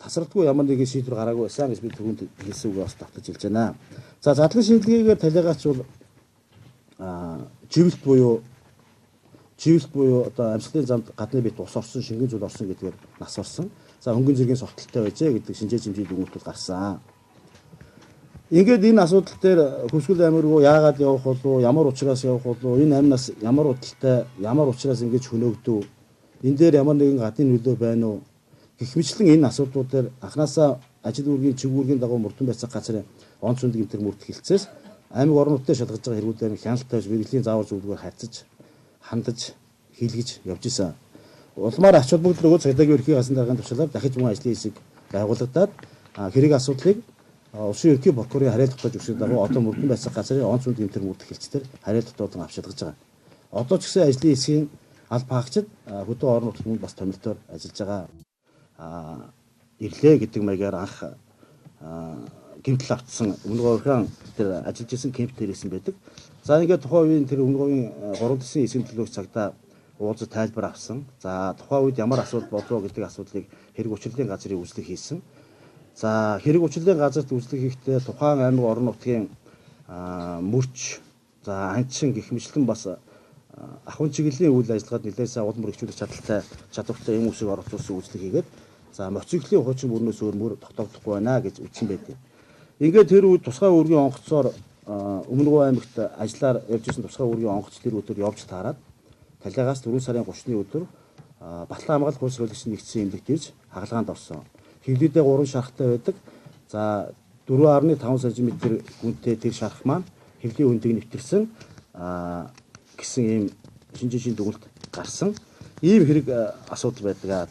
Тасралтгүй ямар нэгэн шийдвэр гараагүй байсан гэж би түрүүнд хэлсэн үгээ бас давтаж хэлж байна. За, задлан шинжилгээгээр талигач бол живэлт буюу одоо амьсгалын замд гадны бит ус орсон, шингэн зүйл орсон гэдгээр нас орсон. За, хөнгөн зэргийн сурталтай байжээ гэдэг шинжээ чимжийн дүгнэлт гарсан. Ингээд энэ асуудал дээр Хөвсгөл аймаг руу яагаад явах болов, ямар учраас явах болов, энэ амь нас ямар удалтай, ямар учраас ингэж хөнөөгдөв, энэ дээр ямар нэгэн гадны нөлөө байна уу гэх мэтлэн энэ асуудлууд дээр анханасаа ажил үүргийн чиг үүргийн дагуу мөрдөн байцаах газрын онц сүндэг гэмтэр мөрдөх хэлцээс аймаг орон нутгийн шалгаж байгаа хэрэгүүдээр хяналт тавьж, мэргэжлийн заавар зөвлөгөөр харьцаж, хандаж, хийлгэж явж исэн. Улмаар ач холбогдол өгөөд цагдаагийн ерөнхий гасан даргын тушаалаар дахиж мөн ажлын хэсэг байгуулагдаад хэрэг асуудлыг улсын ерөнхий прокурорын харьяал тогтоож өгсөн дагуу одоо мөрдөн байцаах газрын онц сүндэг гэмтэр мөрдөх хэлцээр харьяал тогтоолон авч шалгаж байгаа. Одоо ч гэсэн ажлын хэсгийн аль паагчид хөдөө орон нутгад мөн бас томилтоор ажиллаж байгаа. Ирлээ гэдэг маягаар анх гэмтэл автсан Өмнөговийн тэр ажиллаж исэн кемп дээр исэн байдаг. За, ингээд тухайн үеийн тэр Өмнөговийн 3 дэсийн эсрэг төлөөлөгч цагдаа уулзаж тайлбар авсан. За, тухайн үед ямар асуудал болов гэдэг асуудлыг хэрэг учирлын газрын үйлчлэг хийсэн. За, хэрэг учирлын газарт үйлчлэг хийхдээ тухайн аймаг орон нутгийн мөрч, за, анчин гэх мэтлэн бас ахуйн чиглэлийн үйл ажиллагаанд нэлээд сайн улам бүрхжүүлэх чадaltaй, чадвартай юм усыг оролцуулсан үйлчлэг хийгээд, за, мотоциклийн хуучин мөрнөөс өөр мөр тогтоогдохгүй байна гэж үзсэн байдаг. Ингээд тэр үед тусгай үүргийн онгоцоор Өмнөговь аймагт ажиллаар явж исэн тусгай үүргийн онгоц тэр өдөр явж таарад талиагаас 4 сарын 30-ны өдөр Батлан хамгаалах хууль суулгагчдын нэгдсэн эмнэлэгт ирж хагалгаанд орсон. Хэвлийдээ 3 шархтай байдаг. За, 4.5 см гүнтэй тэр шарх маань хэвлийн хөндийг нэвтэрсэн гэсэн ийм шинжээшийн дүгнэлт гарсан. Ийм хэрэг асуудал байдаг. За.